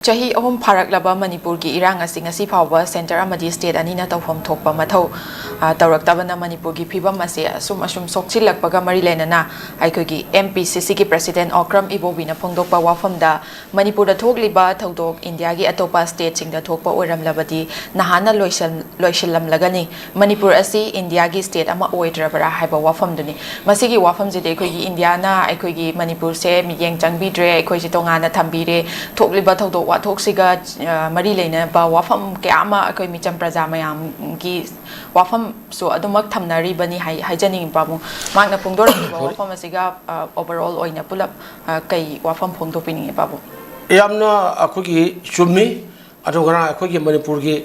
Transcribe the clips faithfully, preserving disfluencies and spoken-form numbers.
ꯆꯍꯤ ꯑꯍꯨꯝ ꯐꯥꯔꯛꯂꯕ ꯃꯅꯤꯄꯨꯔꯒꯤ ꯏꯔꯥꯡ ꯑꯁꯤ ꯉꯁꯤ ꯐꯥꯎꯕ ꯁꯦꯟꯇꯔ ꯑꯃꯗꯤ ꯁ꯭ꯇꯦꯠ ꯑꯅꯤꯅ ꯇꯧꯐꯝ ꯊꯣꯛꯄ ꯃꯊꯧ, ꯑ, ꯇꯧꯔꯛꯇꯕꯅ ꯃꯅꯤꯄꯨꯔꯒꯤ ꯐꯤꯕꯝ ꯑꯁꯤ ꯑꯁꯨꯝ ꯑꯁꯨꯝ ꯁꯣꯛꯆꯤꯜꯂꯛꯄꯒ ꯃꯔꯤ ꯂꯩꯅꯅ ꯑꯩꯈꯣꯏꯒꯤ ꯑꯦꯝ ꯄꯤ ꯁꯤ ꯁꯤꯒꯤ ꯄ꯭ꯔꯁꯤꯗꯦꯟ ꯑꯣꯀ꯭ꯔꯝ ꯏꯕꯣꯕꯤꯅ ꯐꯣꯡꯗꯣꯛꯄ ꯋꯥꯐꯝꯗ, ꯃꯅꯤꯄꯨꯔꯗ ꯊꯣꯛꯂꯤꯕ ꯊꯧꯗꯣꯛ ꯏꯟꯗꯤꯌꯥꯒꯤ ꯑꯇꯣꯞꯄ ꯁ꯭ꯇꯦꯠꯁꯤꯡꯗ ꯊꯣꯛꯄ ꯑꯣꯏꯔꯝꯂꯕꯗꯤ ꯅꯍꯥꯟꯅ ꯂꯣꯏꯁꯤꯜ-, ꯂꯣꯏꯁꯤꯜꯂꯝꯂꯒꯅꯤ꯫ ꯃꯅꯤꯄꯨꯔ ꯑꯁꯤ ꯏꯟꯗꯤꯌꯥꯒꯤ ꯁ꯭ꯇꯦꯠ ꯑꯃ ꯑꯣꯏꯗ꯭ꯔꯕ꯭ꯔꯥ ꯍꯥꯏꯕ ꯋꯥꯐꯝꯗꯨꯅꯤ꯫ ꯃꯁꯤꯒꯤ ꯋꯥꯐꯝꯁꯤꯗꯤ ꯑꯩꯈꯣꯏꯒꯤ ꯏꯟꯗꯤꯌꯥꯅ ꯑꯩꯈꯣꯏꯒꯤ ꯃꯅꯤꯄꯨꯔꯁꯦ ꯃꯤꯠꯌꯦꯡ ꯆꯪꯕꯤꯗ꯭ꯔꯦ, ꯑꯩꯈꯣꯏꯁꯦ ꯇꯣꯉꯥꯟꯅ ꯊꯝꯕꯤꯔꯦ, ꯊꯣꯛꯂꯤꯕ ꯊꯧꯗꯣꯛ ꯋꯥꯊꯣꯛꯁꯤꯒ, ꯑ, ꯃꯔꯤ ꯂꯩꯅꯕ ꯋꯥꯐꯝ ꯀꯌꯥ ꯑꯃ ꯑꯩꯈꯣꯏ ꯃꯤꯆꯝ ꯄ꯭ꯔꯖꯥ ꯃꯌꯥꯝꯒꯤ ꯋꯥꯐꯝꯁꯨ ꯑꯗꯨꯃꯛ ꯊꯝꯅꯔꯤꯕꯅꯤ ꯍꯥꯏ-, ꯍꯥꯏꯖꯅꯤꯡꯉꯤ ꯄꯥꯕꯨꯡ꯫ ꯃꯍꯥꯛꯅ ꯐꯣꯡꯗꯣꯔꯛꯂꯤꯕ ꯍꯣꯏ꯫ ꯋꯥꯐꯝ ꯑꯁꯤꯒ, ꯑ, overall ꯑꯣꯏꯅ ꯄꯨꯂꯞ, ꯑ, ꯀꯩ ꯋꯥꯐꯝ ꯐꯣꯡꯗꯣꯛꯄꯤꯅꯤꯡꯉꯤ ꯄꯥꯕꯨꯡ? ꯌꯥꯝꯅ ꯑꯩꯈꯣꯏꯒꯤ ꯆꯨꯝꯃꯤ꯫ ꯑꯗꯣ ꯉꯔꯥꯡ ꯑꯩꯈꯣꯏꯒꯤ ꯃꯅꯤꯄꯨꯔꯒꯤ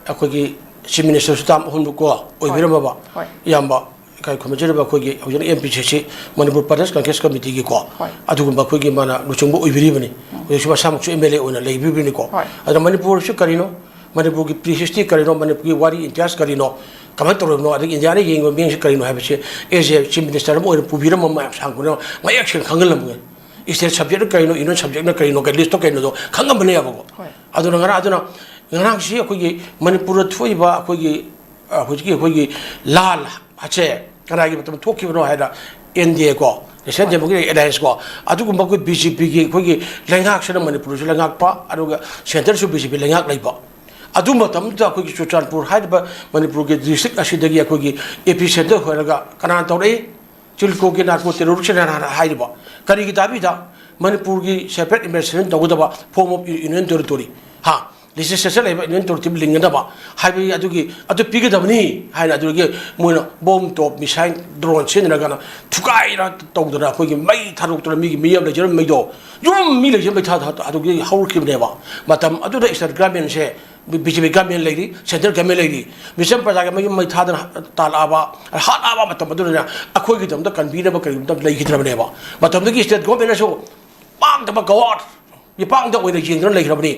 ꯑꯩꯈꯣꯏꯒꯤ Chief Minister ꯁꯨ ꯇꯥꯝ ꯑꯍꯨꯝꯂꯛ ꯀꯣ ꯑꯣꯏꯕꯤꯔꯝꯃꯕ ꯍꯣꯏ꯫ ꯏꯌꯥꯝꯕ, ꯏꯀꯥꯏ ꯈꯨꯝꯅꯖꯔꯤꯕ ꯑꯩꯈꯣꯏꯒꯤ ꯍꯧꯖꯤꯛ ꯑꯦꯝ ꯄꯤ ꯁꯤ ꯁꯤ, ꯃꯅꯤꯄꯨꯔ ꯄ꯭ꯔꯗꯦꯁ ꯀꯪꯒ꯭ꯔꯦꯁ ꯀꯃꯤꯇꯤꯒꯤ ꯀꯣ ꯍꯣꯏ꯫ ꯑꯗꯨꯒꯨꯝꯕ ꯑꯩꯈꯣꯏꯒꯤ ꯃꯥꯅ ꯂꯨꯆꯤꯡꯕ ꯑꯣꯏꯕꯤꯔꯤꯕꯅꯤ꯫ ꯎꯝ꯫ ꯍꯧꯖꯤꯛꯁꯨ ꯃꯁꯥꯃꯛꯁꯨ ꯑꯦꯝ ꯑꯦꯜ ꯑꯦ ꯑꯣꯏꯅ ꯂꯩꯕꯤꯕꯅꯤꯀꯣ꯫ ꯍꯣꯏ꯫ ꯑꯗꯨꯅ ꯃꯅꯤꯄꯨꯔꯁꯤ ꯀꯔꯤꯅꯣ, ꯃꯅꯤꯄꯨꯔꯒꯤ pre history ꯀꯔꯤꯅꯣ, ꯃꯅꯤꯄꯨꯔꯒꯤ ꯋꯥꯔꯤ ꯏꯇꯤꯍꯥꯁ ꯀꯔꯤꯅꯣ, ꯀꯃꯥꯏꯅ ꯇꯧꯔꯕꯅꯣ, ꯑꯗꯒꯤ ꯏꯟꯗꯤꯌꯥꯅ ꯌꯦꯡꯕ ꯃꯤꯠꯌꯦꯡꯁꯤ ꯀꯔꯤꯅꯣ ꯍꯥꯏꯕꯁꯤ as a Chief Minister ꯑꯃ ꯑꯣꯏꯅ ꯄꯨꯕꯤꯔꯝꯕ ꯃꯌꯥꯝ ꯁꯥꯡꯕꯅ ꯃꯌꯦꯛ ꯁꯦꯡꯅ ꯈꯪꯍꯜꯂꯝꯕꯅꯤ꯫ State subject ꯅ ꯀꯔꯤꯅꯣ, Union subject ꯅ ꯀꯔꯤꯅꯣ, ꯀꯩ list ꯇꯣ ꯀꯩꯅꯣꯗꯣ ꯈꯪꯉꯝꯕꯅꯦꯕꯀꯣ꯫ ꯍꯣꯏ꯫ ꯑꯗꯨꯅ ꯉꯔꯥꯡ, ꯑꯗꯨꯅ ꯉꯔꯥꯡꯁꯤ ꯑꯩꯈꯣꯏꯒꯤ ꯃꯅꯤꯄꯨꯔꯗ ꯊꯣꯛꯏꯕ ꯑꯩꯈꯣꯏꯒꯤ, ꯑ, ꯍꯧꯖꯤꯛꯀꯤ ꯑꯩꯈꯣꯏꯒꯤ ꯂꯥꯜ ꯑꯁꯦ ꯀꯅꯥꯒꯤ ꯃꯇꯝꯗ ꯊꯣꯛꯈꯤꯕꯅꯣ ꯍꯥꯏꯗ ꯑꯦꯟ ꯗꯤ ꯑꯦ ꯀꯣ, National ꯍꯣꯏ꯫ Democratic Alliance ꯀꯣ, ꯑꯗꯨꯒꯨꯝꯕ ꯑꯩꯈꯣꯏ ꯕꯤ ꯖꯦ ꯄꯤꯒꯤ ꯑꯩꯈꯣꯏꯒꯤ ꯂꯩꯉꯥꯛꯁꯤꯅ ꯃꯅꯤꯄꯨꯔꯁꯨ ꯂꯩꯉꯥꯛꯄ, ꯑꯗꯨꯒ centre ꯁꯨ ꯕꯤ ꯖꯦ ꯄꯤ ꯂꯩꯉꯥꯛ ꯂꯩꯕ꯫ ꯑꯗꯨ ꯃꯇꯝꯗꯨꯗ ꯑꯩꯈꯣꯏꯒꯤ ꯆꯨꯔꯆꯥꯟꯄꯨꯔ ꯍꯥꯏꯔꯤꯕ ꯃꯅꯤꯄꯨꯔꯒꯤ district ꯑꯁꯤꯗꯒꯤ ꯑꯩꯈꯣꯏꯒꯤ epicenter ꯑꯣꯏꯔꯒ ꯀꯅꯥꯅ ꯇꯧꯔꯛꯏ? ꯆꯤꯜꯀꯣꯒꯤ narco terrorist ꯅ ꯍꯥꯟꯅ ꯍꯥꯏꯔꯤꯕ꯫ ꯀꯔꯤꯒꯤ ꯇꯥꯕꯤꯗ ꯃꯅꯤꯄꯨꯔꯒꯤ separate administration ꯇꯧꯒꯗꯕ form of union territory, ꯍꯥ, legislature ꯂꯩꯕ union territory ꯂꯤꯡꯒꯗꯕ ꯍꯥꯏꯕꯒꯤ ꯑꯗꯨꯒꯤ ꯑꯗꯨ ꯄꯤꯒꯗꯕꯅꯤ ꯍꯥꯏꯅ ꯑꯗꯨꯗꯒꯤ ꯃꯣꯏꯅ bomb, ꯇꯣꯞ, missile, drone ꯁꯤꯖꯤꯟꯅꯔꯒꯅ ꯊꯨꯒꯥꯏꯔ ꯇꯧꯗꯅ ꯑꯩꯈꯣꯏꯒꯤ ꯃꯩ ꯊꯥꯗꯣꯛꯇꯅ ꯃꯤꯒꯤ ꯃꯤ ꯑꯃ ꯂꯩꯖꯔꯝꯕ ꯃꯩꯗꯣ ꯌꯨꯝ ꯃꯤ ꯂꯩꯖꯔꯝꯕ ꯃꯩ ꯊꯥ-, ꯊꯥ-, ꯑꯗꯨꯒꯤ ꯍꯧꯔꯛꯈꯤꯕꯅꯦꯕ꯫ ꯃꯇꯝ ꯑꯗꯨꯗ state government ꯁꯦ ꯕꯤ ꯖꯦ ꯄꯤ government ꯂꯩꯔꯤ, central government ꯂꯩꯔꯤ꯫ ꯃꯤꯆꯝ ꯄ꯭ꯔꯖꯥꯒꯤ ꯃꯌꯨꯝ ꯃꯩ ꯊꯥꯗꯅ ꯇꯥꯜꯂꯛꯑꯕ, ꯍꯥꯠꯂꯛꯑꯕ ꯃꯇꯝ ꯑꯗꯨꯗꯅ ꯑꯩꯈꯣꯏꯒꯤꯗꯃꯛꯇ ꯀꯟꯕꯤꯅꯕ ꯀꯔꯤꯒꯨꯝꯕ ꯂꯩꯈꯤꯗ꯭ꯔꯕꯅꯦꯕ꯫ ꯃꯇꯝꯗꯨꯒꯤ state government ꯅꯁꯨ ꯄꯥꯡꯗꯕ ꯒꯋꯥꯔ ꯃꯤꯄꯥꯡꯗ ꯑꯣꯏꯅ ꯌꯦꯡꯗꯨꯅ ꯂꯩꯈ꯭ꯔꯕꯅꯤ꯫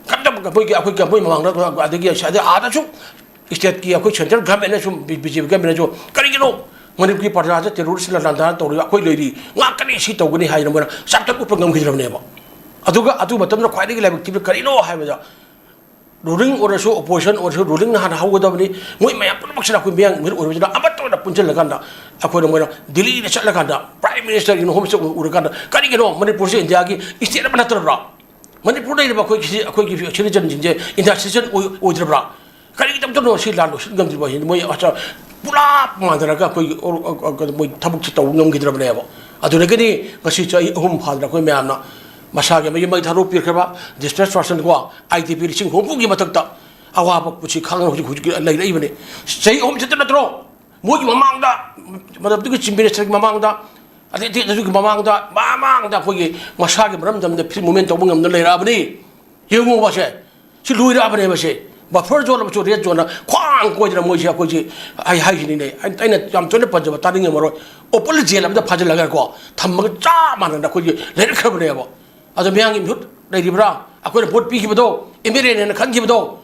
ꯀꯟꯗꯕ ꯑꯩꯈꯣꯏꯒꯤ, ꯑꯩꯈꯣꯏꯒꯤ, ꯑꯩꯈꯣꯏ ꯃꯃꯥꯡꯗ, ꯑꯗꯒꯤ ꯑꯁ-, ꯑꯗꯩ ꯑꯥꯗꯁꯨ state ꯀꯤ ꯑꯩꯈꯣꯏ central government ꯅꯁꯨ, ꯕꯤ ꯖꯦ ꯄꯤ government ꯅꯁꯨ ꯀꯔꯤꯒꯤꯅꯣ ꯃꯅꯤꯄꯨꯔꯒꯤ ꯄ꯭ꯔꯖꯥꯁꯦ terrorist ꯅ ꯂꯥꯟꯗꯥ ꯇꯧꯔꯤ, ꯑꯩꯈꯣꯏ ꯂꯩꯔꯤ, ꯉꯥꯛꯀꯅꯤ, ꯁꯤ ꯇꯧꯒꯅꯤ ꯍꯥꯏꯗꯅ ꯃꯣꯏꯅ ꯆꯥꯎꯊꯣꯛ ꯎꯠꯄ ꯉꯝꯈꯤꯗ꯭ꯔꯕꯅꯦꯕ꯫ ꯑꯗꯨꯒ ꯑꯗꯨ ꯃꯇꯝꯗ ꯈ꯭ꯋꯥꯏꯗꯒꯤ ꯂꯥꯏꯕꯛ ꯊꯤꯕ ꯀꯔꯤꯅꯣ ꯍꯥꯏꯕꯗ, ꯔꯨꯂꯤꯡ ꯑꯣꯏꯔꯁꯨ ꯑꯣꯄꯣꯖꯤꯁꯟ ꯑꯣꯏꯔꯁꯨ ꯔꯨꯂꯤꯡꯅ ꯍꯥꯟꯅ ꯍꯧꯒꯗꯕꯅꯤ꯫ ꯃꯣꯏ ꯃꯌꯥꯝ ꯄꯨꯝꯅꯃꯛꯁꯤꯅ ꯑꯩꯈꯣꯏ ꯃꯤꯌꯥꯝ ꯃꯤꯍꯨꯠ ꯑꯣꯏꯕꯁꯤꯅ ꯑꯃꯠꯇ ꯑꯣꯏꯅ ꯄꯨꯟꯁꯤꯜꯂꯀꯥꯟꯗ ꯑꯩꯈꯣꯏꯅ ꯃꯣꯏꯅ ꯗꯤꯜꯂꯤꯗ ꯆꯠꯂꯀꯥꯟꯗ Prime Minister in Home Minister ꯎꯔꯀꯥꯟꯗ, "ꯀꯔꯤꯒꯤꯅꯣ ꯃꯅꯤꯄꯨꯔꯁꯦ ꯏꯟꯗꯤꯌꯥꯒꯤ state ꯑꯃ ꯅꯠꯇ꯭ꯔꯕ꯭ꯔꯥ? ꯃꯅꯤꯄꯨꯔꯗ ꯂꯩꯔꯤꯕ ꯑꯩꯈꯣꯏꯒꯤ ꯑꯩꯈꯣꯏꯒꯤ citizenꯁꯤꯡꯁꯦ ꯏꯟꯗꯤꯌꯥ citizen ꯑꯣꯏ-, ꯑꯣꯏꯗ꯭ꯔꯕ꯭ꯔꯥ? ꯀꯔꯤꯒꯤꯗꯃꯛꯇꯅꯣ ꯁꯤ ꯂꯥꯟ ꯂꯣꯏꯁꯤꯟ ꯉꯝꯗ꯭ꯔꯤꯕ ꯍꯥꯏꯁꯤ?" ꯃꯣꯏ ꯑꯆ-, ꯄꯨꯔꯥ ꯃꯥꯟꯅꯔꯒ ꯑꯩꯈꯣꯏꯒꯤ ꯑꯣ-, ꯑꯣ-, ꯑꯣ-, ꯃꯣꯏ ꯊꯕꯛꯁꯦ ꯇꯧꯕ ꯉꯝꯈꯤꯗ꯭ꯔꯕꯅꯦꯕ꯫ ꯑꯗꯨꯗꯒꯤꯗꯤ ꯉꯁꯤ ꯆꯍꯤ ꯑꯍꯨꯝ ꯐꯥꯗꯅ ꯑꯩꯈꯣꯏ ꯃꯌꯥꯝꯅ ꯃꯁꯥꯒꯤ ꯃꯌꯨꯝ ꯃꯩ ꯊꯥꯗꯣꯛꯄꯤꯈ꯭ꯔꯕ displaced person ꯀꯣ, IDP ꯂꯤꯁꯤꯡ ꯍꯨꯝꯐꯨꯒꯤ ꯃꯊꯛꯇ ꯑꯋꯥꯕ ꯄꯨꯟꯁꯤ ꯈꯥꯡꯗꯅ ꯍꯧꯖꯤꯛ, ꯍꯧꯖꯤꯛ ꯂꯩꯔꯛꯏꯕꯅꯤ꯫ ꯆꯍꯤ ꯑꯍꯨꯝ ꯈꯛꯇ ꯅꯠꯇ꯭ꯔꯣ? ꯃꯣꯏꯒꯤ ꯃꯃꯥꯡꯗ, ꯃꯇꯝꯗꯨꯒꯤ Chief Ministerꯒꯤ ꯃꯃꯥꯡꯗ, ꯑꯗꯩ, ꯑꯗꯩ ꯑꯗꯨꯒꯤ ꯃꯃꯥꯡꯗ, ꯃꯃꯥꯡꯗ ꯑꯩꯈꯣꯏꯒꯤ ꯃꯁꯥꯒꯤ ꯃꯔꯝꯗꯝꯗ free movement ꯇꯧꯕ ꯉꯝꯗꯅ ꯂꯩꯔꯛꯑꯕꯅꯤ꯫ ꯌꯦꯡꯉꯣꯕ ꯁꯦ꯫ ꯁꯤ ꯂꯣꯏꯔꯛꯑꯕꯅꯦꯕ ꯁꯦ꯫ Buffer zone ꯑꯃꯁꯨ red zoneꯅ ꯈ꯭ꯋꯥꯡ ꯀꯣꯏꯗꯅ ꯃꯣꯏꯁꯦ ꯑꯩꯈꯣꯏꯁꯦ, ꯑꯩ ꯍꯥꯏꯁꯤꯅꯤꯅꯦ, ꯑꯩ-, ꯑꯩꯅ ꯌꯥꯝ ꯇꯣꯏꯅ ꯄꯟꯖꯕ ꯇꯥꯅꯤꯡꯉꯝꯃꯔꯣꯏ꯫ Open jail ꯑꯃꯗ ꯐꯥꯖꯤꯜꯂꯒꯀꯣ, ꯊꯝꯃꯒ ꯆꯞ ꯃꯥꯟꯅꯅ ꯑꯩꯈꯣꯏꯒꯤ ꯂꯩꯔꯛꯈ꯭ꯔꯕꯅꯦꯕ꯫ ꯑꯗꯣ ꯃꯤꯌꯥꯝꯒꯤ ꯃꯤꯍꯨꯠ ꯂꯩꯔꯤꯕ꯭ꯔꯥ? ꯑꯩꯈꯣꯏꯅ vote ꯄꯤꯈꯤꯕꯗꯣ, MLAꯅꯦꯅ ꯈꯟꯈꯤꯕꯗꯣ,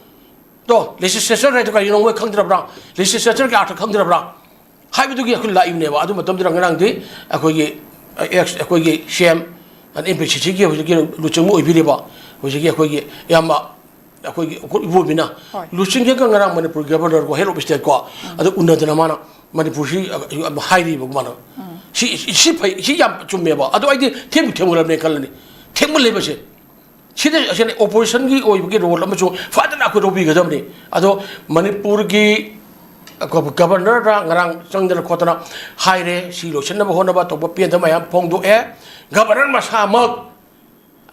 ꯗꯣ, legislature ꯍꯥꯏꯗꯣ ꯀꯔꯤꯅꯣ ꯃꯣꯏ ꯈꯪꯗ꯭ꯔꯕ꯭ꯔꯥ? Legislatureꯒꯤ ꯑꯔꯊ ꯈꯪꯗ꯭ꯔꯕ꯭ꯔꯥ? ꯍꯥꯏꯕꯗꯨꯒꯤ ꯑꯩꯈꯣꯏ ꯂꯥꯛꯏꯕꯅꯦꯕ꯫ ꯑꯗꯨ ꯃꯇꯝꯗꯨꯗ ꯉꯔꯥꯡꯗꯤ ꯑꯩꯈꯣꯏꯒꯤ, ꯑ, ex ꯑꯩꯈꯣꯏꯒꯤ CM, MPCCꯒꯤ ꯍꯧꯖꯤꯛꯀꯤ ꯂꯨꯆꯤꯡꯕ ꯑꯣꯏꯕꯤꯔꯤꯕ ꯍꯧꯖꯤꯛꯀꯤ ꯑꯩꯈꯣꯏꯒꯤ ꯏꯌꯥꯝꯕ, ꯑꯩꯈꯣꯏꯒꯤ ꯏꯕꯣꯕꯤꯅ ꯍꯣꯏ꯫ ꯂꯨꯆꯤꯡꯉꯒ ꯉꯔꯥꯡ ꯃꯅꯤꯄꯨꯔ Governorꯀꯣ, Head of Stateꯀꯣ, ꯎꯝ꯫ ꯑꯗꯨ ꯎꯅꯗꯅ ꯃꯥꯅ ꯃꯅꯤꯄꯨꯔꯁꯤ, ꯑ, ꯑ, ꯍꯥꯏꯔꯤꯕ ꯃꯥꯅ꯫ ꯎꯝ꯫ ꯁꯤ, ꯁꯤ ꯐꯩ, ꯁꯤ ꯌꯥꯝ ꯆꯨꯝꯃꯦꯕ꯫ ꯑꯗꯣ ꯑꯩꯗꯤ ꯊꯦꯡꯕꯨ ꯊꯦꯡꯃꯜꯂꯕꯅꯦ ꯈꯜꯂꯅꯤ꯫ ꯊꯦꯡꯃꯜꯂꯦꯕꯁꯦ꯫ ꯁꯤꯗ ꯑꯁꯤꯅ oppositionꯒꯤ ꯑꯣꯏꯕꯒꯤ role ꯑꯃꯁꯨ ꯐꯖꯅ ꯑꯩꯈꯣꯏ ꯂꯧꯕꯤꯒꯗꯕꯅꯤ꯫ ꯑꯗꯣ ꯃꯅꯤꯄꯨꯔꯒꯤ ꯒꯣ-, Governorꯗ ꯉꯔꯥꯡ ꯆꯪꯗꯅ ꯈꯣꯠꯇꯅ ꯍꯥꯏꯔꯦ, ꯁꯤ ꯂꯣꯏꯁꯤꯟꯅꯕ ꯍꯣꯠꯅꯕ ꯇꯧꯕ ꯄꯦꯟꯗꯕ ꯃꯌꯥꯝ ꯐꯣꯡꯗꯣꯛꯑꯦ꯫ Governor ꯃꯁꯥꯃꯛ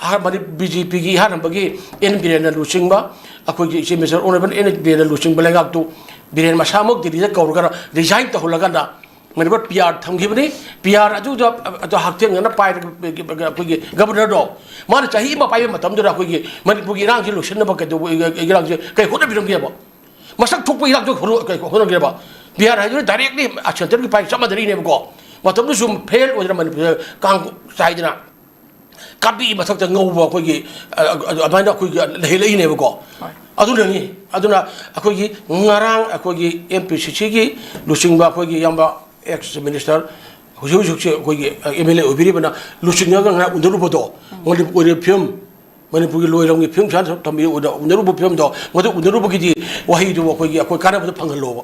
ꯑꯍ-, ꯃꯅꯤ-, BJPꯒꯤ ꯏꯍꯥꯟ ꯍꯥꯟꯕꯒꯤ N ꯕꯤꯔꯦꯟꯅ ꯂꯨꯆꯤꯡꯕ, ꯑꯩꯈꯣꯏꯒꯤ Chief Minister Honourable N ꯕꯤꯔꯦꯟꯅ ꯂꯨꯆꯤꯡꯕ ꯂꯩꯉꯥꯛꯇꯨ ꯕꯤꯔꯦꯟ ꯃꯁꯥꯃꯛ ꯗꯤꯜꯂꯤꯗ ꯀꯧꯔꯒ resign ꯇꯧꯍꯜꯂꯀꯥꯟꯗ ꯃꯅꯤꯄꯨꯔ PR ꯊꯝꯈꯤꯕꯅꯤ꯫ PR ꯑꯗꯨꯗ, ꯑꯗꯨ ꯍꯛꯊꯦꯡꯅꯅ ꯄꯥꯏꯔꯒ ꯑꯩꯈꯣꯏꯒꯤ Governorꯗꯣ, ꯃꯥꯅ ꯆꯍꯤ ꯑꯃ ꯄꯥꯏꯕ ꯃꯇꯝꯗꯨꯗ ꯑꯩꯈꯣꯏꯒꯤ ꯃꯅꯤꯄꯨꯔꯒꯤ ꯏꯔꯥꯡꯁꯤ ꯂꯣꯏꯁꯤꯟꯅꯕ ꯀꯩꯗꯧꯕ, ꯏꯔꯥꯡꯁꯦ ꯀꯩ ꯍꯣꯠꯅꯕꯤꯔꯝꯒꯦꯕ? ꯃꯁꯛ ꯊꯣꯛꯄ ꯏꯔꯥꯡꯁꯨ ꯍꯣꯠꯅ-, ꯀꯩ ꯍꯣꯠꯅꯒꯦꯕ? PR ꯍꯥꯏꯗꯨꯅ directly centreꯒꯤ ꯄꯥꯏ ꯆꯞ ꯃꯥꯟꯅꯔꯤꯅꯦꯕꯀꯣ꯫ ꯃꯇꯝꯗꯨꯁꯨ fail ꯑꯣꯏꯗꯅ ꯃꯅꯤꯄꯨꯔꯗ ꯀꯥꯡ ꯆꯥꯏꯗꯅ ꯀꯥꯡꯄꯤ ꯃꯊꯛꯇ ꯉꯧꯕ ꯑꯩꯈꯣꯏꯒꯤ, ꯑ, ꯑ, ꯑꯗꯨꯃꯥꯏꯅ ꯑꯩꯈꯣꯏꯒꯤ ꯂꯩꯍꯜꯂꯛꯏꯅꯦꯕꯀꯣ꯫ ꯍꯣꯏ꯫ ꯑꯗꯨꯅꯅꯤ꯫ ꯑꯗꯨꯅ ꯑꯩꯈꯣꯏꯒꯤ ꯉꯔꯥꯡ ꯑꯩꯈꯣꯏꯒꯤ MPCCꯒꯤ ꯂꯨꯆꯤꯡꯕ ꯑꯩꯈꯣꯏꯒꯤ ꯏꯌꯥꯝꯕ ex minister ꯍꯧꯖꯤꯛ ꯍꯧꯖꯤꯛꯁꯦ ꯑꯩꯈꯣꯏꯒꯤ ꯑꯦꯝ ꯑꯦꯜ ꯑꯦ ꯑꯣꯏꯕꯤꯔꯤꯕꯅ ꯂꯨꯆꯤꯡꯉꯒ ꯉꯥꯏꯍꯥꯛ ꯎꯅꯔꯨꯕꯗꯣ, ꯃꯅꯤꯄꯨꯔꯒꯤ ꯐꯤꯕꯝ, ꯃꯅꯤꯄꯨꯔꯒꯤ ꯂꯣꯏꯔꯝꯒꯤ ꯐꯤꯕꯝ ꯁꯨꯃꯥꯏꯅ ꯊꯝꯕꯤ-, ꯎꯅ-, ꯎꯅꯔꯨꯕ ꯐꯤꯕꯝꯗꯣ, ꯃꯗꯨ ꯎꯅꯔꯨꯕꯒꯤꯗꯤ ꯋꯥꯍꯩꯗꯨ ꯑꯩꯈꯣꯏꯒꯤ, ꯑꯩꯈꯣꯏ ꯀꯥꯟꯅꯕꯗ ꯐꯪꯍꯜꯂꯣꯕ꯫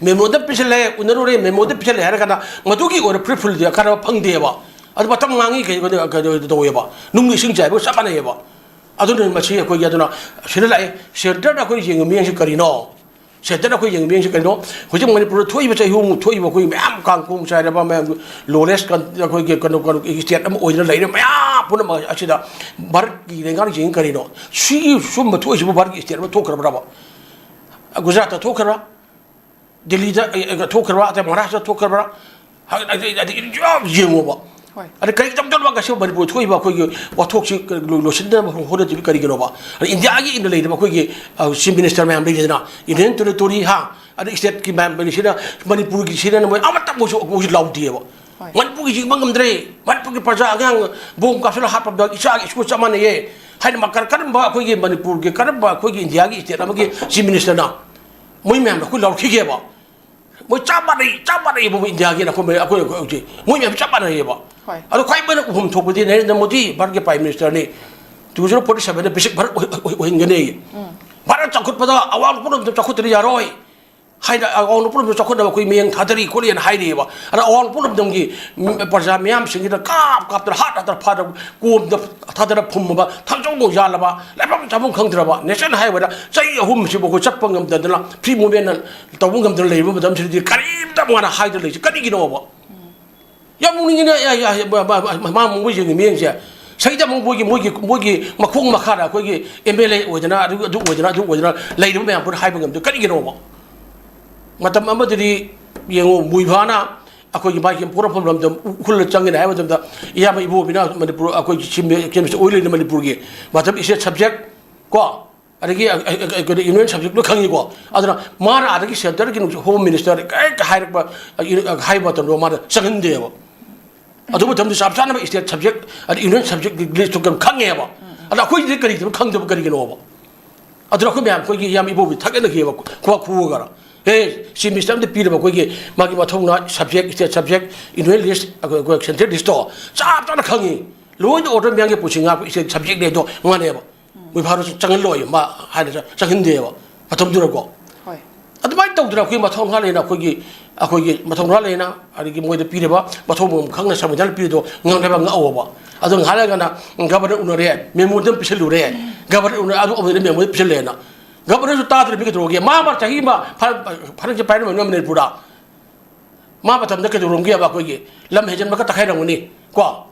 ꯃꯦꯃꯣꯗ ꯄꯤꯁꯜꯂꯦ, ꯎꯅꯔꯨꯔꯦ, ꯃꯦꯃꯣꯗ ꯄꯤꯁꯜꯂꯦ ꯍꯥꯏꯔ ꯀꯥꯟꯗ ꯃꯗꯨꯒꯤ ꯑꯣꯏꯅ ꯐ꯭ꯔꯨꯠꯐꯨꯜꯗꯤ ꯀꯥꯟꯅꯕ ꯐꯪꯗꯦꯕ꯫ ꯑꯗꯨ ꯃꯇꯝ ꯃꯥꯡꯉꯤ, ꯀꯩꯅꯣ, ꯀꯩꯅꯣ ꯇꯧꯋꯦꯕ, ꯅꯨꯡ ꯏꯁꯤꯡ ꯆꯥꯏꯕꯒ ꯆꯞ ꯃꯥꯟꯅꯩꯌꯦꯕ꯫ ꯑꯗꯨꯅ ꯃꯁꯤ ꯑꯩꯈꯣꯏꯒꯤ, ꯑꯗꯨꯅ ꯁꯤꯗ ꯂꯥꯛꯑꯦ, ꯁꯦꯟꯇꯔꯗ ꯑꯩꯈꯣꯏ ꯌꯦꯡꯕ ꯃꯤꯠꯌꯦꯡꯁꯤ ꯀꯔꯤꯅꯣ? ꯁꯦꯟꯇꯔꯗ ꯑꯩꯈꯣꯏ ꯌꯦꯡꯕ ꯃꯤꯠꯌꯦꯡꯁꯤ ꯀꯔꯤꯅꯣ? ꯍꯧꯖꯤꯛ ꯃꯅꯤꯄꯨꯔꯗ ꯊꯣꯛꯏꯕ ꯆꯍꯤ ꯑꯍꯨꯝꯃꯨꯛ ꯊꯣꯛꯏꯕ ꯑꯩꯈꯣꯏ ꯃꯌꯥꯝ ꯀꯥꯡ ꯈꯣꯡ ꯆꯥꯏꯔꯕ ꯃꯌꯥꯝ, ꯂꯣꯔꯦꯁ ꯀꯟ-, ꯑꯩꯈꯣꯏꯒꯤ ꯀꯩꯅꯣ, ꯀꯩꯅꯣ, ꯏꯁꯇꯦꯠ ꯑꯃ ꯑꯣꯏꯗꯨꯅ ꯂꯩꯔꯤꯕ ꯃꯌꯥꯝ ꯄꯨꯝꯅꯃꯛ ꯑꯁꯤꯗ ꯚꯥꯔꯠꯀꯤ ꯂꯩꯉꯥꯛꯅ ꯌꯦꯡꯉꯤ ꯀꯔꯤꯅꯣ? ꯁꯤꯒꯤ ꯁꯨꯝꯕ ꯊꯣꯛꯏꯁꯤꯕꯨ ꯚꯥꯔꯠꯀꯤ ꯏꯁꯇꯦꯠ ꯑꯃ ꯊꯣꯛꯈ꯭ꯔꯕ꯭ꯔꯕ? ꯒꯨꯖꯔꯥꯠꯇ ꯊꯣꯛꯈ꯭ꯔꯕ꯭ꯔꯥ? ꯗꯦꯜꯂꯤꯗ, ꯑꯦ, ꯑꯦ, ꯊꯣꯛꯈ꯭ꯔꯕ꯭ꯔꯥ? ꯑꯇꯩ ꯃꯍꯥꯔꯥꯁꯇ꯭ꯔ ꯊꯣꯛꯈ꯭ꯔꯕ꯭ꯔꯥ? ꯍꯥꯏ-, ꯑꯗꯩ, ꯑꯗꯩ ꯌꯥꯝ ꯌꯦꯡꯉꯣꯕ꯫ ꯍꯣꯏ꯫ ꯑꯗ ꯀꯔꯤ ꯇꯧꯗꯧꯅꯣ? ꯉꯁꯤ ꯃꯅꯤꯄꯨꯔ ꯊꯣꯛꯏꯕ ꯑꯩꯈꯣꯏꯒꯤ ꯋꯥꯊꯣꯛꯁꯤ ꯂꯣꯏꯁꯤꯟꯅꯕ ꯍꯣꯠꯅꯗ꯭ꯔꯤꯕ ꯀꯔꯤꯒꯤꯅꯣꯕ? ꯑꯗ ꯏꯟꯗꯤꯌꯥꯒꯤ ꯏꯟꯗ ꯂꯩꯔꯤꯕ ꯑꯩꯈꯣꯏꯒꯤ, ꯑ, ꯆꯤꯐ ꯃꯤꯅꯤꯁꯇꯔ ꯃꯌꯥꯝ ꯂꯩꯔꯤꯗꯅ, ꯌꯨꯅꯤꯌꯟ ꯇꯦꯔꯤꯇꯣꯔꯤ, ꯍꯥ, ꯑꯗ ꯏꯁꯇꯦꯠꯀꯤ ꯃꯌꯥꯝ ꯂꯩꯔꯤꯁꯤꯅ, ꯃꯅꯤꯄꯨꯔꯒꯤ ꯁꯤꯗꯅ ꯃꯣꯏ ꯑꯃꯠꯇ ꯃꯣꯏꯁꯨ, ꯃꯣꯏꯁꯨ ꯂꯥꯎꯗꯦꯕ꯫ ꯍꯣꯏ꯫ ꯃꯅꯤꯄꯨꯔꯒꯤ ꯍꯤꯡꯕ ꯉꯝꯗ꯭ꯔꯦ, ꯃꯅꯤꯄꯨꯔꯒꯤ ꯄ꯭ꯔꯖꯥ ꯑꯉꯥꯡ ꯕꯣꯝ ꯀꯥꯞꯁꯤꯜꯂ ꯍꯥꯠꯄꯗ ꯏꯆꯥꯒꯤ ꯁ꯭ꯀꯨꯜ ꯆꯞ ꯃꯥꯟꯅꯩꯌꯦ ꯍꯥꯏꯅ ꯃꯀꯔ-, ꯀꯔꯝꯕ ꯑꯩꯈꯣꯏꯒꯤ ꯃꯅꯤꯄꯨꯔꯒꯤ, ꯀꯔꯝꯕ ꯑꯩꯈꯣꯏꯒꯤ ꯏꯟꯗꯤꯌꯥꯒꯤ ꯏꯁꯇꯦꯠ ꯑꯃꯒꯤ ꯆꯤꯐ ꯃꯤꯅꯤꯁꯇꯔꯅ ꯃꯣꯏ ꯃꯌꯥꯝꯗꯣ ꯑꯩꯈꯣꯏ ꯂꯥꯎꯔꯛꯈꯤꯒꯦꯕ? ꯃꯣꯏ ꯆꯞ ꯃꯥꯟꯅꯩ, ꯆꯞ ꯃꯥꯟꯅꯩꯕ, ꯃꯣꯏ ꯏꯟꯗꯤꯌꯥꯒꯤ ꯑꯩꯈꯣꯏ, ꯑꯩꯈꯣꯏ ꯍꯧꯖꯤꯛ ꯃꯣꯏ ꯃꯌꯥꯝ ꯆꯞ ꯃꯥꯟꯅꯩꯌꯦꯕ꯫ ꯍꯣꯏ꯫ ꯑꯗꯣ ꯈ꯭ꯋꯥꯏ ꯃꯣꯏꯅ ꯎꯐꯝ ꯊꯣꯛꯄꯗꯤ ꯅꯔꯦꯟꯗ꯭ꯔ ꯃꯣꯗꯤ ꯚꯥꯔꯠꯀꯤ ꯄ꯭ꯔꯥꯏꯝ ꯃꯤꯅꯤꯁꯇꯔꯅꯤ, ꯇꯨ ꯊꯥꯎꯖꯟ ꯐꯣꯔꯇꯤ ꯁꯚꯦꯟꯗ ꯕꯤꯁꯤꯛ ꯚꯥꯔꯠ ꯑꯣꯏ-, ꯑꯣꯏ-, ꯑꯣꯏꯍꯟꯒꯅꯤ꯫ ꯎꯝ꯫ ꯚꯥꯔꯠ ꯆꯥꯎꯈꯠꯄꯗ ꯑꯋꯥꯡ ꯄꯨꯝꯅꯃꯛꯇ ꯆꯥꯎꯈꯠꯇ꯭ꯔꯗꯤ ꯌꯥꯔꯣꯏ ꯍꯥꯏꯅ, ꯑꯋꯥꯡ ꯄꯨꯝꯅꯃꯛꯇ ꯆꯥꯎꯈꯠꯅꯕ ꯑꯩꯈꯣꯏ ꯃꯤꯠꯌꯦꯡ ꯊꯥꯗꯔꯤ ꯈꯣꯠꯂꯤꯅ ꯍꯥꯏꯔꯤꯑꯕ꯫ ꯑꯗ ꯑꯋꯥꯡ ꯄꯨꯝꯅꯃꯛꯀꯤ ꯃꯤ-, ꯄ꯭ꯔꯖꯥ ꯃꯤꯌꯥꯝꯁꯤꯡꯁꯤꯗ ꯀꯥꯞ ꯀꯥꯞꯇꯅ, ꯍꯥꯠ ꯍꯥꯠꯇꯅ ꯐꯥꯗꯅ, ꯀꯣꯝꯗ ꯊꯥꯗꯅ ꯐꯨꯝꯃꯕ, ꯊꯥꯡꯖꯧ ꯌꯥꯜꯂꯕ, ꯂꯩꯐꯝ ꯆꯥꯐꯝ ꯈꯪꯗ꯭ꯔꯕ, ꯅꯦꯁꯅꯦꯜ ꯍꯥꯏꯋꯦꯗ ꯆꯍꯤ ꯑꯍꯨꯝ ꯁꯤꯕꯨ ꯑꯩꯈꯣꯏ ꯆꯠꯄ ꯉꯝꯗꯗꯅ, ꯐ꯭ꯔꯤ ꯃꯨꯚꯃꯦꯟ ꯇꯧꯕ ꯉꯝꯗꯅ ꯂꯩꯔꯤꯕ ꯃꯇꯝꯁꯤꯗꯗꯤ ꯀꯔꯤꯝꯇ ꯃꯥꯅ ꯍꯥꯏꯗꯅ ꯂꯩꯁꯦ ꯀꯔꯤꯒꯤꯅꯣꯕ? ꯌꯥꯝ ꯅꯣꯛꯅꯤꯡꯉꯤꯅ, ꯌꯥ, ꯌꯥ, ꯌꯥ, ꯃꯥ, ꯃꯥ, ꯃꯥ, ꯃꯥ ꯃꯣꯏꯁꯤꯡꯒꯤ ꯃꯤꯠꯌꯦꯡꯁꯦ꯫ ꯁꯩꯗ ꯑꯃꯨꯛ ꯃꯣꯏꯒꯤ, ꯃꯣꯏꯒꯤ, ꯃꯣꯏꯒꯤ ꯃꯈꯣꯡ ꯃꯈꯥꯗ ꯑꯩꯈꯣꯏꯒꯤ ꯑꯦꯝ ꯑꯦꯜ ꯑꯦ ꯑꯣꯏꯗꯅ, ꯑꯗꯨ, ꯑꯗꯨ ꯑꯣꯏꯗꯅ, ꯑꯗꯨ ꯑꯣꯏꯗꯅ ꯂꯩꯔꯤꯕ ꯃꯌꯥꯝ ꯄꯨꯝꯅ ꯍꯥꯏꯕ ꯉꯝꯗꯦ꯫ ꯀꯔꯤꯒꯤꯅꯣꯕ? ꯃꯇꯝ ꯑꯃꯗꯗꯤ ꯌꯦꯡꯉꯨ, ꯃꯨꯏꯚꯥꯅ ꯑꯩꯈꯣꯏꯒꯤ ꯃꯥꯒꯤ ꯄꯣꯔꯛꯐꯝ ꯂꯝꯗꯝ ꯎꯈ꯭ꯔꯨꯜꯗ ꯆꯪꯒꯅꯤ ꯍꯥꯏꯕ ꯃꯇꯝꯗ, ꯏꯌꯥꯝꯕ ꯏꯕꯣꯕꯤꯅ ꯃꯅꯤꯄꯨꯔ, ꯑꯩꯈꯣꯏꯒꯤ ꯆꯤꯐ ꯃꯤꯅꯤꯁꯇꯔ ꯑꯣꯏ ꯂꯩꯅ ꯃꯅꯤꯄꯨꯔꯒꯤ ꯃꯇꯝ ꯏꯁꯇꯦꯠ ꯁꯕꯖꯦꯛ ꯀꯣ, ꯑꯗꯒꯤ, ꯑ, ꯑ, ꯑ, ꯀꯩꯅꯣ, ꯌꯨꯅꯤꯌꯟ ꯁꯕꯖꯦꯛ ꯂꯣꯏ ꯈꯪꯉꯤꯀꯣ꯫ ꯑꯗꯨꯅ ꯃꯥꯅ ꯑꯥꯗꯒꯤ ꯁꯦꯟꯇꯔꯒꯤ ꯍꯣꯝ ꯃꯤꯅꯤꯁꯇꯔ ꯍꯦꯛ ꯍꯥꯏꯔꯛꯄ, ꯑ, ꯏ-, ꯑ, ꯍꯥꯏꯕ ꯃꯇꯝꯗ ꯃꯥꯅ ꯆꯪꯍꯟꯗꯦꯕ꯫ ꯑꯗꯨ ꯃꯇꯝꯗ ꯆꯞ ꯆꯥꯅꯕ ꯏꯁꯇꯦꯠ ꯁꯕꯖꯦꯛ, ꯑꯗ ꯌꯨꯅꯤꯌꯟ ꯁꯕꯖꯦꯛ ꯂꯤꯁꯇꯨ ꯀꯩꯅꯣ ꯈꯪꯉꯦꯕ꯫ ꯑꯗ ꯑꯩꯈꯣꯏꯁꯤꯗꯤ ꯀꯔꯤꯒꯤꯅꯣ ꯈꯪꯗꯕ ꯀꯔꯤꯒꯤꯅꯣꯕ? ꯑꯗꯨꯅ ꯑꯩꯈꯣꯏ ꯃꯌꯥꯝ ꯑꯩꯈꯣꯏꯒꯤ ꯏꯌꯥꯝꯕ ꯏꯕꯣꯕꯤ ꯊꯥꯒꯠꯅꯈꯤꯑꯕ, ꯈꯨꯕꯥꯛ ꯈꯨꯔꯒ꯫ ꯑꯦ, ꯆꯤꯐ ꯃꯤꯅꯤꯁꯇꯔ ꯑꯃꯗ ꯄꯤꯔꯕ ꯑꯩꯈꯣꯏꯒꯤ ꯃꯥꯒꯤ ꯃꯊꯧꯅꯥ, ꯁꯕꯖꯦꯛ, ꯁ꯭ꯇꯦꯠ ꯁꯕꯖꯦꯛ, ꯌꯨꯅꯤꯌꯟ ꯂꯤꯁ, ꯑꯩꯈꯣꯏ, ꯑꯩꯈꯣꯏ ꯁꯦꯟꯇ꯭ꯔꯦꯜ ꯂꯤꯁꯇꯣ ꯆꯞ ꯆꯥꯅ ꯈꯪꯉꯤ꯫ ꯂꯣ ꯑꯦꯟ ꯑꯣꯔꯗꯔ ꯃꯌꯥꯝꯒꯤ ꯄꯨꯟꯁꯤ ꯉꯥꯛꯄ ꯁ꯭ꯇꯦꯠ ꯁꯕꯖꯦꯛꯅꯦ ꯑꯗꯣ ꯉꯥꯅꯦꯕ꯫ ꯃꯣꯏ ꯐꯥꯔꯁꯨ ꯆꯪꯍꯜꯂꯣꯏ ꯃꯥ ꯍꯥꯏꯅ ꯆꯪꯍꯟꯗꯦꯕ ꯃꯇꯝꯗꯨꯗꯀꯣ꯫ ꯍꯣꯏ꯫ ꯑꯗꯨꯃꯥꯏꯅ ꯇꯧꯗꯅ ꯑꯩꯈꯣꯏ ꯃꯊꯧ ꯃꯈꯥ ꯂꯩꯅ ꯑꯩꯈꯣꯏꯒꯤ, ꯑꯩꯈꯣꯏꯒꯤ ꯃꯊꯧ ꯃꯈꯥ ꯂꯩꯅ ꯑꯗꯒꯤ ꯃꯣꯏꯗ ꯄꯤꯔꯤꯕ ꯃꯊꯧ ꯃꯉꯝ ꯈꯪꯅ ꯁꯪꯕꯤꯙꯥꯟ ꯄꯤꯔꯤꯗꯣ ꯉꯝꯅꯕ ꯉꯛꯑꯣꯕ꯫ ꯑꯗꯣ ꯉꯥꯏꯍꯥꯛ ꯂꯩꯔꯒꯅ ꯒꯕꯔꯅꯔ ꯎꯅꯔꯦ, ꯃꯦꯃꯣꯔꯦꯟꯗꯝ ꯄꯤꯁꯜꯂꯨꯔꯦ, ꯒꯕꯔꯅꯔ ꯎꯅꯔꯦ, ꯑꯗꯨ ꯑꯃꯗꯨꯅ ꯃꯦꯃꯣꯔꯦꯟꯗꯝ ꯄꯤꯁꯜꯂꯦꯅ꯫ ꯒꯕꯔꯅꯔꯁꯨ ꯇꯥꯗ꯭ꯔꯕꯅꯤ ꯀꯩꯗꯧꯔꯒꯦ? ꯃꯥ, ꯃꯥ ꯆꯍꯤ ꯑꯃ ꯐꯔ-, ꯐꯔꯛꯁꯦ ꯄꯥꯏꯔꯝꯃꯅꯤ ꯃꯅꯤꯄꯨꯔꯗ꯫ ꯃꯥ ꯃꯇꯝꯗ ꯀꯩꯗꯧꯔꯝꯒꯦꯕ? ꯑꯩꯈꯣꯏꯒꯤ ꯂꯝ ꯍꯦꯟꯖꯟꯕꯒ ꯇꯛꯈꯥꯏꯔꯝꯒꯅꯤ ꯀꯣ꯫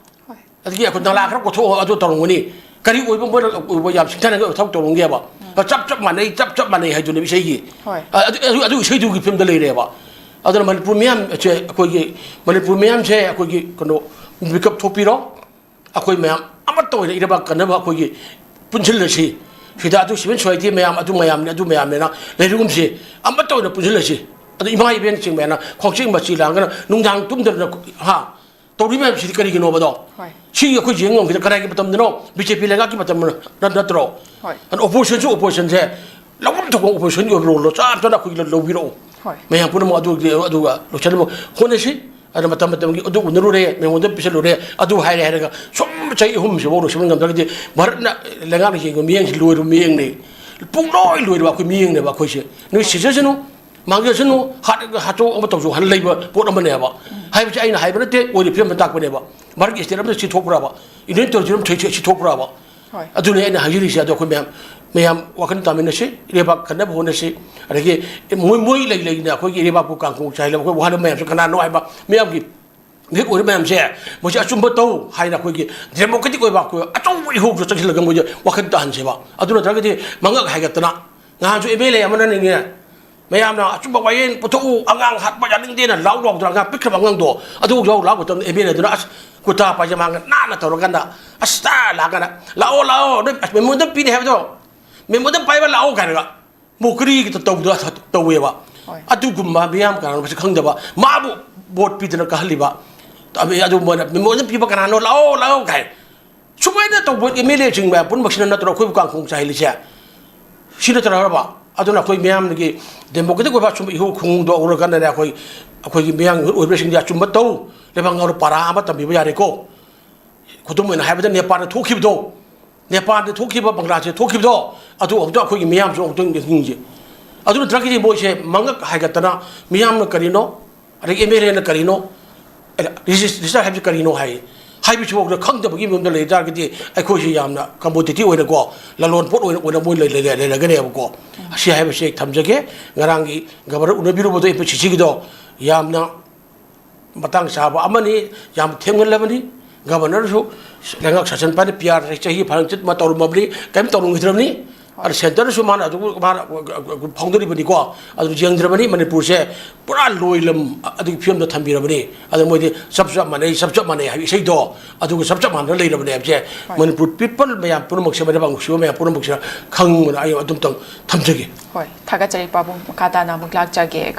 ꯍꯣꯏ꯫ ꯑꯗꯒꯤ ꯑꯩꯈꯣꯏ ꯅꯂꯥ ꯈꯔ ꯀꯣꯊꯣꯛꯑꯣ, ꯑꯗꯨ ꯇꯧꯔꯝꯒꯅꯤ꯫ ꯀꯔꯤ ꯑꯣꯏꯕ ꯃꯣꯏꯅ ꯑꯣꯏꯕ ꯌꯥꯝ ꯁꯤꯡꯊꯥꯅꯤꯡꯉꯥꯏ ꯊꯕꯛ ꯇꯧꯔꯝꯒꯦꯕ? ꯎꯝ꯫ ꯆꯞ ꯆꯞ ꯃꯥꯟꯅꯩ, ꯆꯞ ꯆꯞ ꯃꯥꯟꯅꯩ ꯍꯥꯏꯗꯨꯅꯦꯕ ꯏꯁꯩꯒꯤ꯫ ꯍꯣꯏ꯫ ꯑ-, ꯑꯗꯨ, ꯑꯗꯨ, ꯑꯗꯨ ꯏꯁꯩꯗꯨꯒꯤ ꯐꯤꯂꯝꯗ ꯂꯩꯔꯦꯕ꯫ ꯑꯗꯨꯅ ꯃꯅꯤꯄꯨꯔ ꯃꯤꯌꯥꯝꯁꯦ ꯑꯩꯈꯣꯏꯒꯤ, ꯃꯅꯤꯄꯨꯔ ꯃꯤꯌꯥꯝꯁꯦ ꯑꯩꯈꯣꯏꯒꯤ ꯀꯩꯅꯣ, ꯃꯤꯀꯞ ꯊꯣꯛꯄꯤꯔꯣ꯫ ꯑꯩꯈꯣꯏ ꯃꯌꯥꯝ ꯑꯃꯠꯇ ꯑꯣꯏꯅ ꯏꯔꯩꯕꯥꯛ ꯀꯟꯅꯕ ꯑꯩꯈꯣꯏꯒꯤ ꯄꯨꯟꯁꯤꯜꯂꯁꯤ꯫ ꯁꯤꯗ ꯑꯗꯨ ꯁꯤꯚꯤꯜ ꯁꯣꯁꯥꯏꯇꯤ ꯃꯌꯥꯝ, ꯑꯗꯨ ꯃꯌꯥꯝꯅꯤ, ꯑꯗꯨ ꯃꯌꯥꯝꯅꯤꯅ ꯂꯩꯔꯤꯒꯨꯝꯁꯤ꯫ ꯑꯃꯠꯇ ꯑꯣꯏꯅ ꯄꯨꯟꯁꯤꯜꯂꯁꯤ꯫ ꯑꯗꯨ ꯏꯃꯥ ꯏꯕꯦꯟꯁꯤꯡ ꯃꯌꯥꯝꯅ ꯈꯣꯡꯆꯦꯡ ꯃꯆꯤ ꯂꯥꯡꯗꯅ ꯅꯨꯡꯗꯥꯡ ꯇꯨꯝꯗꯅ, ꯍꯥ, ꯇꯧꯔꯤ ꯃꯌꯥꯝꯁꯤꯗꯤ ꯀꯔꯤꯒꯤꯅꯣꯕꯗꯣ? ꯍꯣꯏ꯫ ꯁꯤ ꯑꯩꯈꯣꯏ ꯌꯦꯡ ꯉꯝꯈꯤꯗ ꯀꯅꯥꯒꯤ ꯃꯇꯝꯗꯅꯣ? ꯕꯤ ꯖꯦ ꯄꯤ ꯂꯩꯉꯥꯛꯀꯤ ꯃꯇꯝ ꯅꯠꯇ꯭ꯔꯣ? ꯍꯣꯏ꯫ ꯑꯗꯨꯅ ꯑꯣꯄꯣꯖꯤꯁꯟꯁꯨ ꯑꯣꯄꯣꯖꯤꯁꯟꯁꯦ ꯂꯧꯐꯝ ꯊꯣꯛꯄ ꯑꯣꯄꯣꯖꯤꯁꯟꯒꯤ ꯑꯣꯏꯕ ꯔꯣꯜꯗꯣ ꯆꯞ ꯆꯥꯅ ꯑꯩꯈꯣꯏꯒꯤ ꯂꯧꯕꯤꯔꯛꯑꯣ꯫ ꯍꯣꯏ꯫ ꯃꯌꯥꯝ ꯄꯨꯝꯅꯃꯛ ꯑꯗꯨꯒꯤ, ꯑꯗꯨꯒ ꯂꯣꯏꯁꯤꯟꯅꯕ ꯍꯣꯠꯅꯁꯤ꯫ ꯑꯗꯨꯅ ꯃꯇꯝ ꯃꯇꯝꯒꯤ ꯑꯗꯨ ꯎꯅꯔꯨꯔꯦ, ꯃꯦꯃꯣꯔꯦꯟꯗꯝ ꯄꯤꯁꯜꯂꯨꯔꯦ, ꯑꯗꯨ ꯍꯥꯏꯔꯦ ꯍꯥꯏꯔꯒ ꯁꯨꯝ ꯆꯍꯤ ꯑꯍꯨꯝꯁꯤꯐꯥꯎ ꯂꯣꯏꯁꯤꯟꯕ ꯉꯝꯗ꯭ꯔꯒꯗꯤ ꯚꯥꯔꯠꯅ ꯂꯩꯉꯥꯛꯅ ꯌꯦꯡꯕ ꯃꯤꯠꯌꯦꯡꯁꯤ ꯂꯣꯏꯔꯕ ꯃꯤꯠꯌꯦꯡꯅꯤ꯫ ꯄꯨꯡꯂꯣꯏ ꯂꯣꯏꯔꯕ ꯑꯩꯈꯣꯏ ꯃꯤꯠꯌꯦꯡꯅꯦꯕ ꯑꯩꯈꯣꯏꯁꯦ꯫ ꯅꯣꯏ ꯁꯤꯖꯁꯅꯨ, ꯃꯥꯡꯖꯁꯅꯨ, ꯍꯥꯠ-, ꯍꯥꯠꯇꯣꯛ ꯑꯃ ꯇꯧꯁꯨ ꯍꯥꯏꯅ ꯂꯩꯕ ꯄꯣꯠ ꯑꯃꯅꯦꯕ꯫ ꯍꯥꯏꯕꯁꯤ ꯑꯩꯅ ꯍꯥꯏꯕ ꯅꯠꯇꯦ, ꯑꯣꯏꯔꯤꯕ ꯐꯤꯕꯝ ꯑꯃ ꯇꯥꯛꯄꯅꯦꯕ꯫ ꯚꯥꯔꯠꯀꯤ ꯁ꯭ꯇꯦꯠ ꯑꯃꯗ ꯁꯤ ꯊꯣꯛꯄ꯭ꯔꯕ? ꯏꯟꯗꯤꯌꯟ ꯇꯦꯔꯤꯇꯣꯔꯤ ꯑꯃꯗ ꯁꯤ ꯊꯣꯛꯄ꯭ꯔꯕ? ꯍꯣꯏ꯫ ꯑꯗꯨꯅꯤ ꯑꯩꯅ ꯍꯥꯏꯖꯔꯤꯁꯦ꯫ ꯑꯗꯣ ꯑꯩꯈꯣꯏ ꯃꯌꯥꯝ, ꯃꯌꯥꯝ ꯋꯥꯈꯜ ꯇꯥꯃꯤꯟꯅꯁꯤ, ꯏꯔꯩꯕꯥꯛ ꯀꯟꯅꯕ ꯍꯣꯠꯅꯁꯤ꯫ ꯑꯗꯒꯤ ꯃꯣꯏ, ꯃꯣꯏ ꯂꯩ ꯂꯩꯅ ꯑꯩꯈꯣꯏꯒꯤ ꯏꯔꯩꯕꯥꯛꯄꯨ ꯀꯥꯡꯈꯣꯡ ꯆꯥꯏꯍꯜꯂꯕ ꯑꯩꯈꯣꯏ ꯋꯥꯍꯜꯂꯕ ꯃꯌꯥꯝꯁꯦ ꯀꯅꯥꯅꯣ ꯍꯥꯏꯕ ꯃꯤꯌꯥꯝꯒꯤ ꯃꯤꯍꯨꯠ ꯑꯣꯏꯔꯤꯕ ꯃꯌꯥꯝꯁꯦ, ꯃꯣꯏꯁꯦ ꯑꯆꯨꯝꯕ ꯇꯧ ꯍꯥꯏꯅ ꯑꯩꯈꯣꯏꯒꯤ ꯗꯦꯃꯣꯀ꯭ꯔꯦꯇꯤꯛ ꯑꯣꯏꯕ ꯑꯩꯈꯣꯏ ꯑꯆꯧꯕ ꯏꯍꯧꯗꯨ ꯆꯪꯁꯤꯜꯂꯒ ꯃꯣꯏꯁꯦ ꯋꯥꯈꯜ ꯇꯥꯍꯟꯁꯦꯕ꯫ ꯑꯗꯨ ꯅꯠꯇ꯭ꯔꯒꯗꯤ ꯃꯉꯛ ꯍꯥꯏꯒꯠꯇꯅ ꯉꯍꯥꯟꯁꯨ ꯑꯦꯝ ꯑꯦꯜ ꯑꯦ ꯑꯃꯅꯅꯤꯅꯦ, ꯃꯌꯥꯝꯅ ꯑꯆꯨꯝꯕ ꯋꯥꯌꯦꯜ ꯄꯨꯊꯣꯛꯎ, ꯑꯉꯥꯡ ꯍꯥꯠꯄ ꯌꯥꯅꯤꯡꯗꯦꯅ ꯂꯥꯎ ꯂꯥꯎꯗꯅ ꯑꯉꯥꯡ ꯄꯤꯛꯈ꯭ꯔꯕ ꯑꯉꯥꯡꯗꯣ ꯑꯗꯨ ꯂꯥꯎ ꯂꯥꯎꯕ ꯃꯇꯝꯗ ꯑꯦꯝ ꯑꯦꯜ ꯑꯦꯗꯨꯅ ꯑꯁ ꯀꯨꯔꯇꯥ ꯄꯥꯏꯖꯃꯥꯒ ꯅꯥꯟꯅ ꯇꯧꯔꯀꯥꯟꯗ ꯑꯁ ꯇꯥ ꯂꯥꯛꯑꯀꯥꯟꯗ "ꯂꯥꯛꯑꯣ, ꯂꯥꯛꯑꯣ, ꯅꯣꯏ ꯑꯁ ꯃꯦꯃꯣꯔꯦꯟꯗꯝ ꯄꯤꯅꯤ ꯍꯥꯏꯕꯗꯣ, ꯃꯦꯃꯣꯔꯦꯟꯗꯝ ꯄꯥꯏꯕ ꯂꯥꯛꯑꯣ" ꯀꯥꯏꯅꯒ ꯃꯣꯀꯔꯤꯒꯤ ꯇꯧꯕꯗ ꯇꯧꯋꯦꯕ꯫ ꯍꯣꯏ꯫ ꯑꯗꯨꯒꯨꯝꯕ ꯃꯤꯌꯥꯝ ꯀꯅꯥꯅꯣ ꯃꯁꯤ ꯈꯪꯗꯕ, ꯃꯥꯕꯨ ꯚꯣꯠ ꯄꯤꯗꯅ ꯀꯥꯍꯜꯂꯤꯕ, ꯑꯗꯨ ꯃꯣꯏꯅ ꯃꯦꯃꯣꯔꯦꯟꯗꯝ ꯄꯤꯕ ꯀꯅꯥꯅꯣ, "ꯂꯥꯛꯑꯣ, ꯂꯥꯛꯑꯣ" ꯀꯥꯏ꯫ ꯁꯨꯃꯥꯏꯅ ꯇꯧꯕ ꯑꯦꯝ ꯑꯦꯜ ꯑꯦꯁꯤꯡ ꯃꯌꯥꯝ ꯄꯨꯝꯅꯃꯛꯁꯤꯅ ꯅꯠꯇ꯭ꯔꯣ ꯑꯩꯈꯣꯏꯕꯨ ꯀꯥꯡꯈꯣꯡ ꯆꯥꯏꯍꯜꯂꯤꯁꯦ? ꯁꯤ ꯅꯠꯇ꯭ꯔꯕ? ꯑꯗꯨꯅ ꯑꯩꯈꯣꯏ ꯃꯤꯌꯥꯝꯒꯤ ꯗꯦꯃꯣꯀ꯭ꯔꯦꯇꯤꯛ ꯑꯣꯏꯕ ꯑꯆꯨꯝꯕ ꯏꯍꯧ ꯈꯣꯡꯗꯣ ꯎꯔꯀꯥꯟꯗꯅꯦ, ꯑꯩꯈꯣꯏ, ꯑꯩꯈꯣꯏꯒꯤ ꯃꯤꯌꯥꯝ ꯑꯣꯏꯕꯁꯤꯡꯗꯤ ꯑꯆꯨꯝꯕ ꯇꯧ, ꯂꯩꯕꯥꯛ ꯉꯥꯛꯅ ꯄꯥꯔꯥ ꯑꯃ ꯇꯝꯕꯤꯕ ꯌꯥꯔꯦꯀꯣ꯫ ꯈꯨꯗꯝ ꯑꯣꯏꯅ ꯍꯥꯏꯕꯗ ꯅꯦꯄꯥꯜꯗ ꯊꯣꯛꯈꯤꯕꯗꯣ, ꯅꯦꯄꯥꯜꯗ ꯊꯣꯛꯈꯤꯕ, ꯕꯪꯒ꯭ꯂꯥꯗꯦꯁꯇ ꯊꯣꯛꯈꯤꯕꯗꯣ, ꯑꯗꯨ ꯑꯃꯨꯛꯇ ꯑꯩꯈꯣꯏꯒꯤ ꯃꯤꯌꯥꯝꯁꯨ ꯑꯃꯨꯛꯇꯪ ꯅꯤꯡꯁꯤꯡꯁꯦ꯫ ꯑꯗꯨ ꯅꯠꯇ꯭ꯔꯒꯗꯤ ꯃꯣꯏꯁꯦ ꯃꯉꯛ ꯍꯥꯏꯒꯠꯇꯅ ꯃꯤꯌꯥꯝꯅ ꯀꯔꯤꯅꯣ, ꯑꯗꯒꯤ ꯑꯦꯝ ꯑꯦꯜ ꯑꯦꯅ ꯀꯔꯤꯅꯣ, ꯔꯦꯖꯤꯁ-, ꯔꯦꯖꯤꯁꯇꯔ ꯍꯥꯏꯕꯁꯤ ꯀꯔꯤꯅꯣ ꯍꯥꯏ, ꯍꯥꯏꯕꯁꯤꯐꯥꯎꯗ ꯈꯪꯗꯕꯒꯤ ꯃꯑꯣꯡꯗ ꯂꯩ ꯇꯥꯔꯒꯗꯤ ꯑꯩꯈꯣꯏꯁꯦ ꯌꯥꯝꯅ ꯀꯝꯄꯣꯇꯤꯇꯤꯞ ꯑꯣꯏꯅꯀꯣ, ꯂꯂꯣꯟ ꯄꯣꯠ ꯑꯣꯏꯅ, ꯑꯣꯏꯅ ꯃꯣꯏ ꯂꯩ-, ꯂꯩ-, ꯂꯩꯔꯒꯅꯦꯕꯀꯣ꯫ ꯑꯁꯤ ꯍꯥꯏꯕꯁꯤ ꯑꯩ ꯊꯝꯖꯒꯦ꯫ ꯉꯔꯥꯡꯒꯤ ꯒꯕꯔꯅꯔ ꯎꯅꯕꯤꯔꯨꯕꯗꯣ, ꯑꯦꯝ ꯄꯤ ꯁꯤ ꯁꯤꯒꯤꯗꯣ, ꯌꯥꯝꯅ ꯃꯇꯥꯡ ꯆꯥꯕ ꯑꯃꯅꯤ, ꯌꯥꯝ ꯊꯦꯡꯃꯜꯂꯕꯅꯤ꯫ ꯒꯕꯔꯅꯔꯁꯨ ꯂꯩꯉꯥꯛ ꯁꯥꯁꯟ ꯄꯥꯏꯅ ꯄꯤ ꯑꯥꯔ ꯆꯍꯤ ꯐꯥꯔꯛ ꯆꯠ ꯑꯃ ꯇꯧꯔꯝꯃꯕꯅꯤ, ꯀꯔꯤꯝ ꯇꯧꯔꯝꯈꯤꯗ꯭ꯔꯕꯅꯤ꯫ ꯑꯗ ꯁꯦꯟꯇꯔꯗꯁꯨ ꯃꯥꯅ ꯑꯗꯨ, ꯃꯥꯅ ꯐꯥꯎꯅꯔꯤꯕꯅꯤꯀꯣ꯫ ꯑꯗꯨ ꯌꯦꯡꯗ꯭ꯔꯕꯅꯤ꯫ ꯃꯅꯤꯄꯨꯔꯁꯦ ꯄꯨꯔꯥ ꯂꯣꯏꯂꯝ ꯑꯗꯨꯒꯤ ꯐꯤꯕꯝꯗ ꯊꯝꯕꯤꯔꯕꯅꯤ꯫ ꯑꯗ ꯃꯣꯏꯗꯤ ꯆꯞ ꯆꯞ ꯃꯥꯟꯅꯩ, ꯆꯞ ꯆꯞ ꯃꯥꯟꯅꯩ ꯍꯥꯏꯕ ꯏꯁꯩꯗꯣ, ꯑꯗꯨꯒ ꯆꯞ ꯆꯞ ꯃꯥꯟꯅꯅ ꯂꯩꯔꯕꯅꯦ ꯍꯥꯏꯕꯁꯦ꯫ ꯍꯣꯏ꯫ ꯃꯅꯤꯄꯨꯔ ꯄꯤꯄꯜ ꯃꯌꯥꯝ ꯄꯨꯝꯅꯃꯛꯁꯦ, ꯃꯔꯩꯕꯥꯛ ꯅꯨꯡꯁꯤꯕ ꯃꯌꯥꯝ ꯄꯨꯝꯅꯃꯛꯁꯤꯅ ꯈꯪꯕꯅ ꯑꯩ ꯑꯗꯨꯝꯇꯪ ꯊꯝꯖꯒꯦ꯫ ꯍꯣꯏ, ꯊꯥꯒꯠꯆꯔꯤ ꯄꯥꯕꯨꯡ꯫ ꯃꯈꯥ ꯇꯥꯅ ꯑꯃꯨꯛ ꯂꯥꯛꯆꯒꯦ꯫ ꯑꯩꯈꯣꯏꯒꯤ